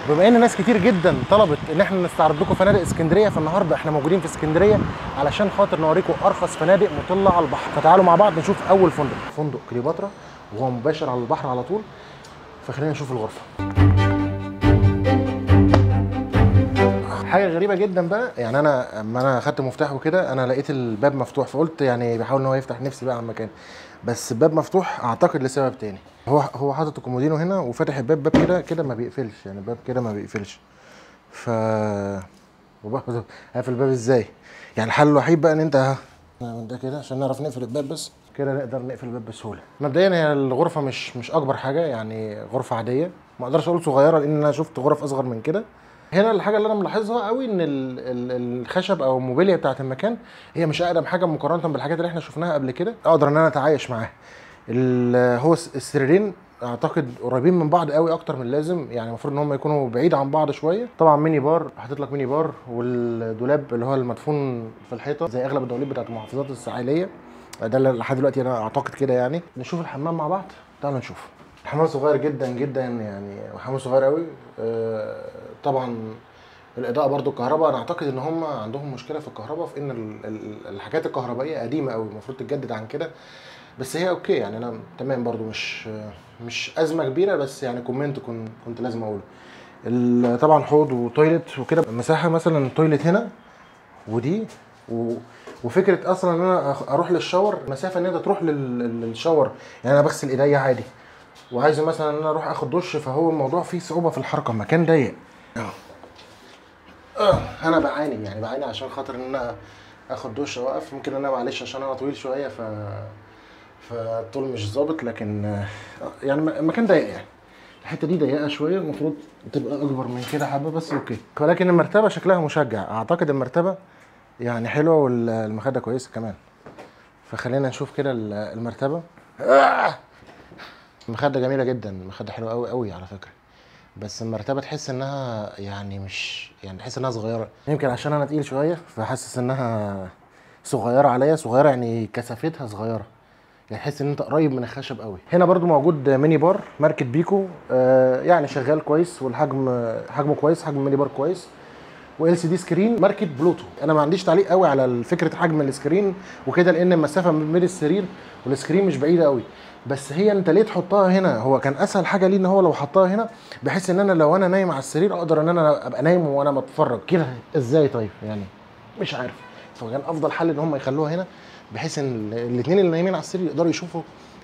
بما ان ناس كتير جدا طلبت ان احنا نستعرض لكم فنادق اسكندرية، فالنهارده احنا موجودين في اسكندرية علشان خاطر نوريكم ارخص فنادق مطله على البحر. فتعالوا مع بعض نشوف اول فندق، فندق كليوباترا، وهو مباشر على البحر على طول. فخلينا نشوف الغرفة. حاجة غريبة جدا بقى، يعني انا اما انا اخدت مفتاح وكده انا لقيت الباب مفتوح، فقلت يعني بحاول ان هو يفتح نفسي بقى على المكان، بس الباب مفتوح اعتقد لسبب تاني. هو حاطط الكومودينو هنا وفاتح الباب، باب كده كده ما بيقفلش، يعني الباب كده ما بيقفلش. ف قافل الباب ازاي؟ يعني الحل الوحيد بقى ان انت نعمل ده كده عشان نعرف نقفل الباب، بس كده نقدر نقفل الباب بسهولة. مبدئيا هي الغرفة مش اكبر حاجة، يعني غرفة عادية، ما اقدرش اقول صغيرة لان انا شفت غرف اصغر من كده. هنا الحاجة اللي انا ملاحظها قوي ان الخشب او الموبيليا بتاعت المكان هي مش اقدم حاجة مقارنة بالحاجات اللي احنا شفناها قبل كده، اقدر ان انا اتعايش معاها. هو السريرين اعتقد قريبين من بعض قوي اكتر من اللازم، يعني المفروض ان هم يكونوا بعيد عن بعض شوية. طبعا mini bar، حاطط لك mini bar، والدولاب اللي هو المدفون في الحيطة زي اغلب الدواليب بتاعت المحافظات الساحلية، ده اللي لحد دلوقتي انا اعتقد كده. يعني نشوف الحمام مع بعض، تعالوا نشوف. الحمام صغير جدا جدا، يعني حمام صغير قوي. طبعا الاضاءة برضو الكهرباء، انا اعتقد ان هم عندهم مشكلة في الكهرباء، في ان الحاجات الكهربائية قديمة قوي، المفروض تتجدد عن كده، بس هي okay يعني انا تمام برضو، مش ازمة كبيرة، بس يعني comment كنت لازم اقوله. طبعا حوض و toilet وكده، مساحة مثلا toilet هنا ودي وفكره اصلا ان انا اروح لل shower، مسافة ان انت تروح لل shower، يعني انا بغسل ايديا عادي وعايز مثلا ان انا اروح اخد دش، فهو الموضوع فيه صعوبة في الحركة، مكان ضيق. انا بعاني، يعني بعاني عشان خاطر ان انا اخد دش واقف. ممكن انا معلش عشان انا طويل شوية فالطول مش ظابط، لكن يعني المكان ضيق، يعني الحتة دي ضيقه شوية، المفروض تبقى اكبر من كده حبه، بس okay. ولكن المرتبة شكلها مشجع، اعتقد المرتبة يعني حلوة والمخده كويسة كمان. فخلينا نشوف كده المرتبة. المخدة جميلة جدا، المخدة حلوة قوي قوي على فكرة، بس المرتبة تحس انها يعني مش، يعني تحس انها صغيرة، يمكن عشان انا تقيل شوية فحاسس انها صغيرة عليا، صغيرة يعني كثافتها صغيرة، يعني تحس ان انت قريب من الخشب قوي. هنا برضو موجود mini bar ماركة بيكو، يعني شغال كويس، والحجم حجمه كويس، حجم mini bar كويس، و LCD screen ماركة بلوتو. انا ما عنديش تعليق قوي على فكرة حجم ال screen وكده، لان المسافة ما بين السرير وال screen مش بعيدة قوي، بس هي انت ليه تحطها هنا؟ هو كان اسهل حاجة ليه ان هو لو حطها هنا، بحيث ان انا لو انا نايم على السرير اقدر ان انا ابقى نايم وانا بتفرج كده. ازاي طيب؟ يعني مش عارف. فكان افضل حل ان هم يخلوها هنا، بحيث ان الاثنين اللي نايمين على السرير يقدروا يشوفوا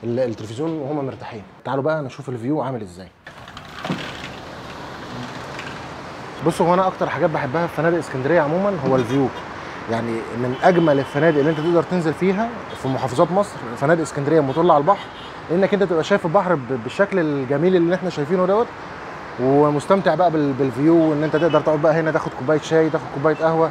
التلفزيون وهم مرتاحين. تعالوا بقى نشوف ال view عامل ازاي. بصوا، هو انا اكتر حاجات بحبها في فنادق اسكندرية عموما هو ال view، يعني من اجمل الفنادق اللي انت تقدر تنزل فيها في محافظات مصر فنادق اسكندرية مطله على البحر، لانك انت تبقى شايف البحر بالشكل الجميل اللي احنا شايفينه دوت، ومستمتع بقى بال view، وان انت تقدر تقعد بقى هنا تاخد كوباية شاي، تاخد كوباية قهوة،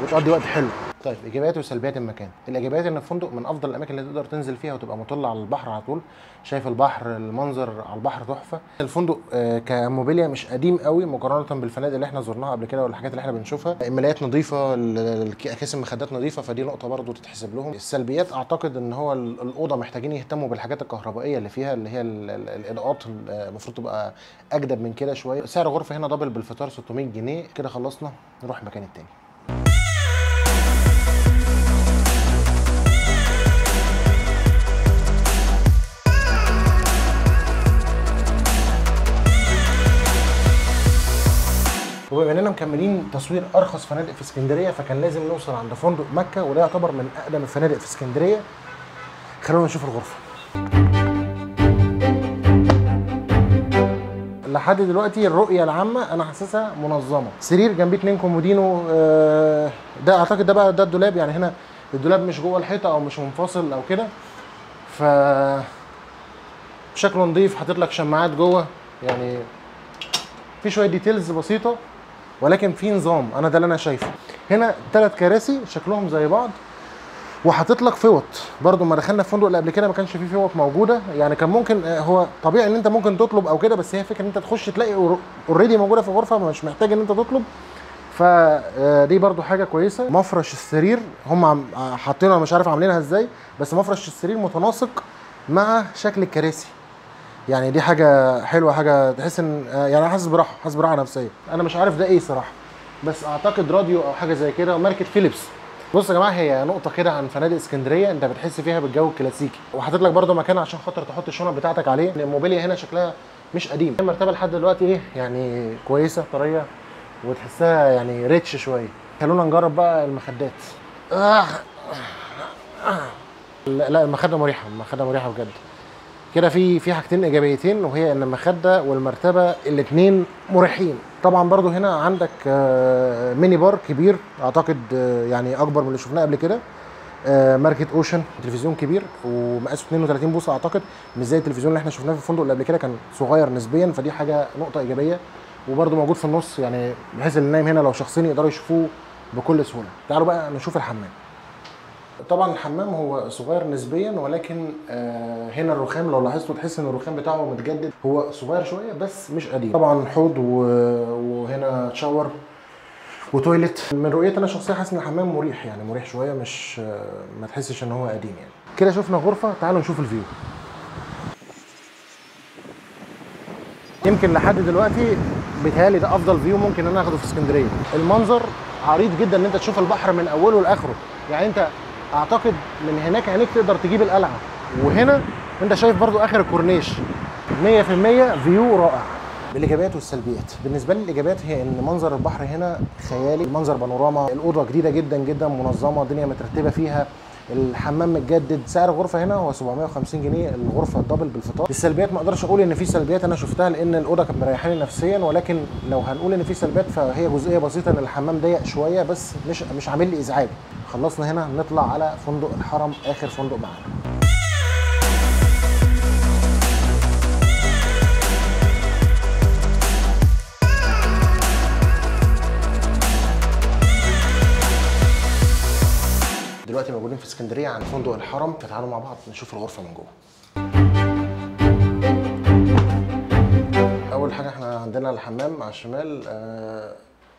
وتقضي وقت حلو. طيب، ايجابيات وسلبيات المكان. الايجابيات ان الفندق من افضل الاماكن اللي تقدر تنزل فيها وتبقى مطله على البحر على طول، شايف البحر، المنظر على البحر تحفة. الفندق كموبيليا مش قديم قوي مقارنة بالفنادق اللي احنا زرناها قبل كده والحاجات اللي احنا بنشوفها. الملايات نظيفة، اكياس المخدات نظيفة، فدي نقطة برضو تتحسب لهم. السلبيات اعتقد ان هو الاوضة محتاجين يهتموا بالحاجات الكهربائية اللي فيها، اللي هي الاضاءات المفروض تبقى اجدد من كده شوية. سعر غرفة هنا double بالفطار 600 جنيه. كده خلصنا، نروح المكان التاني. وبما اننا مكملين تصوير ارخص فنادق في اسكندرية، فكان لازم نوصل عند فندق مكة، وده يعتبر من اقدم الفنادق في اسكندرية. خلونا نشوف الغرفة. لحد دلوقتي الرؤية العامة انا حاسسها منظمة. سرير جنبيه 2 كومودينو، ده اعتقد ده بقى ده الدولاب، يعني هنا الدولاب مش جوه الحيطة او مش منفصل او كده، ف شكله نظيف، حاطط لك شماعات جوه، يعني في شوية details بسيطة ولكن في نظام. انا ده اللي انا شايفه. هنا 3 كراسي شكلهم زي بعض، وحاطط لك فوط برضو. ما دخلنا الفندق اللي قبل كده ما كانش فيه فوط موجودة، يعني كان ممكن، هو طبيعي ان انت ممكن تطلب او كده، بس هي فكرة ان انت تخش تلاقي already موجودة في الغرفة، مش محتاج ان انت تطلب، فدي برضو حاجة كويسة. مفرش السرير هم حاطينها، مش عارف عاملينها ازاي، بس مفرش السرير متناسق مع شكل الكراسي، يعني دي حاجة حلوة، حاجة تحس ان يعني حاسس براحة، حاسس براحة نفسية. انا مش عارف ده ايه صراحة، بس اعتقد راديو او حاجة زي كده، ماركة فيليبس. بص يا جماعة، هي نقطة كده عن فنادق اسكندرية، انت بتحس فيها بالجو الكلاسيكي، وحاطط لك برده مكان عشان خاطر تحط الشنط بتاعتك عليه. الموبيليا هنا شكلها مش قديم، المرتبة لحد دلوقتي ايه يعني كويسة، طرية وتحسها يعني rich شوية. خلونا نجرب بقى المخدات. لا المخدة مريحه، المخدة مريحه بجد كده. في حاجتين ايجابيتين، وهي ان المخدة والمرتبة الاثنين مريحين. طبعا برضو هنا عندك mini bar كبير، اعتقد يعني اكبر من اللي شفناه قبل كده، ماركة اوشن، تلفزيون كبير ومقاسه 32 بوصه اعتقد، مش زي التلفزيون اللي احنا شفناه في الفندق اللي قبل كده كان صغير نسبيا، فدي حاجة نقطة ايجابية. وبرضو موجود في النص، يعني بحيث اللي نايم هنا لو شخصين يقدروا يشوفوه بكل سهولة. تعالوا بقى نشوف الحمام. طبعا الحمام هو صغير نسبيا، ولكن هنا الرخام لو لاحظتوا تحس ان الرخام بتاعه متجدد، هو صغير شوية بس مش قديم. طبعا حوض وهنا شاور وتويلت. من رؤيتي انا الشخصية حاسس ان الحمام مريح، يعني مريح شوية، مش ما تحسش ان هو قديم يعني. كده شفنا غرفة، تعالوا نشوف ال view. يمكن لحد دلوقتي بيتهيألي ده افضل view ممكن انا اخده في اسكندرية. المنظر عريض جدا، ان انت تشوف البحر من اوله لاخره، يعني انت اعتقد من هناك عينيك تقدر تجيب القلعة، وهنا انت شايف برضو اخر الكورنيش. 100% view رائع. الايجابيات والسلبيات، بالنسبة لي الايجابيات هي ان منظر البحر هنا خيالي، المنظر بانوراما، الاوضة جديدة جدا جدا، منظمة، الدنيا مترتبة فيها، الحمام متجدد. سعر الغرفة هنا هو 750 جنيه الغرفة ال double بالفطار. السلبيات ما اقدرش اقول ان في سلبيات انا شفتها، لان الاوضة كانت مريحاني نفسيا، ولكن لو هنقول ان في سلبيات فهي جزئية بسيطة، ان الحمام ضيق شوية بس مش عامل لي ازعاج. خلصنا هنا، نطلع على فندق الحرم، اخر فندق معانا. دلوقتي موجودين في اسكندرية عند فندق الحرم، فتعالوا مع بعض نشوف الغرفة من جوه. اول حاجة احنا عندنا الحمام على الشمال،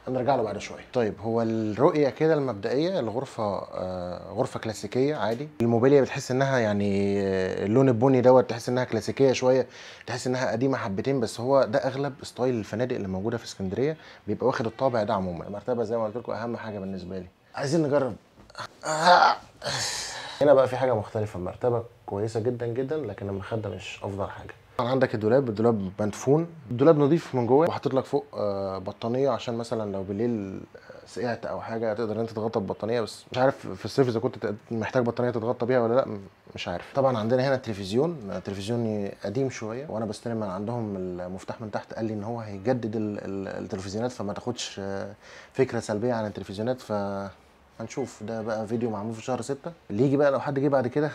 نرجع له بعد شوية. طيب هو الرؤية كده المبدئية، الغرفة غرفة كلاسيكية عادي. الموبيليا بتحس انها يعني اللون البني دوت، تحس انها كلاسيكية شوية، تحس انها قديمة حبتين، بس هو ده اغلب style الفنادق اللي موجودة في اسكندرية، بيبقى واخد الطابع ده عموما. المرتبة زي ما قلت لكم اهم حاجة بالنسبة لي. عايزين نجرب هنا بقى في حاجة مختلفة، المرتبة كويسة جدا جدا، لكن المخدة مش افضل حاجة. عندك الدولاب، الدولاب مدفون، الدولاب نظيف من جوه، وحاطط لك فوق بطانيه عشان مثلا لو بالليل سقعت او حاجة تقدر انت تتغطى ببطانيه، بس مش عارف في الصيف اذا كنت محتاج بطانيه تتغطى بيها ولا لا، مش عارف. طبعا عندنا هنا التلفزيون، تلفزيون قديم شوية، وانا بستلم من عندهم المفتاح من تحت قال لي ان هو هيجدد التلفزيونات، فما تاخدش فكرة سلبية عن التلفزيونات. ف هنشوف ده بقى فيديو معمول في شهر 6 اللي يجي بقى، لو حد جه بعد كده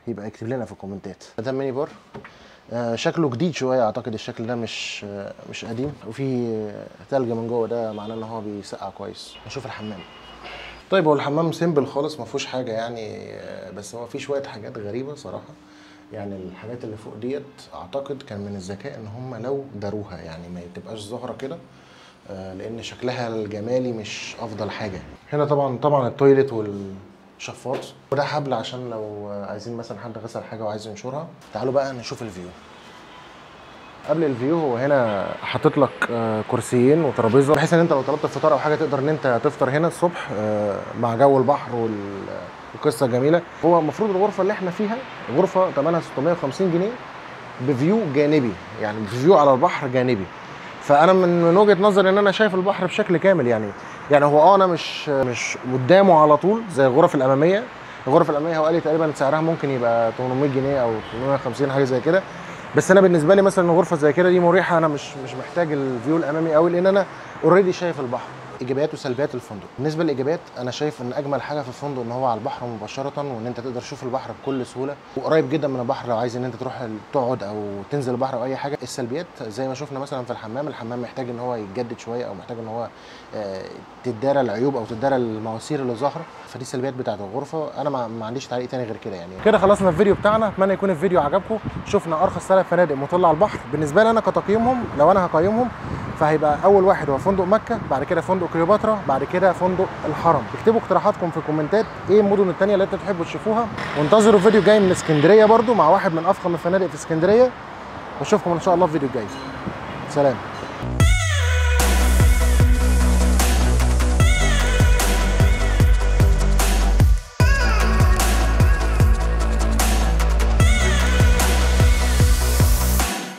يبقى يكتب لنا في الكومنتات. ده mini bar، شكله جديد شوية، اعتقد الشكل ده مش قديم، وفي تلج من جوه، ده معناه ان هو بيسقع كويس. نشوف الحمام. طيب هو الحمام simple خالص، ما فيهوش حاجة يعني، بس هو فيه شوية حاجات غريبة صراحة. يعني الحاجات اللي فوق ديت اعتقد كان من الذكاء ان هم لو داروها، يعني ما تبقاش ظاهره كده، لان شكلها الجمالي مش افضل حاجة. هنا طبعا ال toilet والشفاط، وده حبل عشان لو عايزين مثلا حد غسل حاجة وعايز ينشرها. تعالوا بقى نشوف ال view. قبل ال view هو هنا حاطط لك كرسيين وترابيزه، بحيث ان انت لو طلبت فطار او حاجة تقدر ان انت تفطر هنا الصبح مع جو البحر والقصه الجميلة. هو المفروض الغرفة اللي احنا فيها غرفة ثمنها 650 جنيه ب view جانبي، يعني ب view على البحر جانبي. فانا من وجهه نظري ان انا شايف البحر بشكل كامل، يعني هو انا مش قدامه على طول زي الغرف الامامية. الغرف الامامية هو قال لي تقريبا سعرها ممكن يبقى 800 جنيه او 850 حاجة زي كده، بس انا بالنسبة لي مثلا غرفة زي كده دي مريحه، انا مش محتاج ال view الامامي قوي لان انا already شايف البحر. ايجابيات وسلبيات الفندق. بالنسبة للايجابيات، انا شايف ان اجمل حاجة في الفندق ان هو على البحر مباشرة، وان انت تقدر تشوف البحر بكل سهولة، وقريب جدا من البحر لو عايز ان انت تروح تقعد او تنزل البحر او اي حاجة. السلبيات زي ما شفنا مثلا في الحمام، الحمام محتاج ان هو يتجدد شوية، او محتاج ان هو تدارى العيوب او تدارى المواسير اللي ظاهره، فدي السلبيات بتاعه الغرفة. انا ما عنديش تعليق تاني غير كده. يعني كده خلصنا الفيديو بتاعنا، اتمنى يكون الفيديو عجبكم. شفنا ارخص 3 فنادق مطله على البحر. بالنسبة لي انا كتقييمهم، لو انا هقيمهم فهيبقى اول واحد هو فندق مكة، بعد كده فندق كليوباترا، بعد كده فندق الحرم. اكتبوا اقتراحاتكم في الكومنتات ايه المدن الثانية اللي انتوا تحبوا تشوفوها، وانتظروا فيديو جاي من اسكندرية برضو مع واحد من افخم الفنادق في اسكندرية. واشوفكم ان شاء الله في الفيديو الجاي. سلام.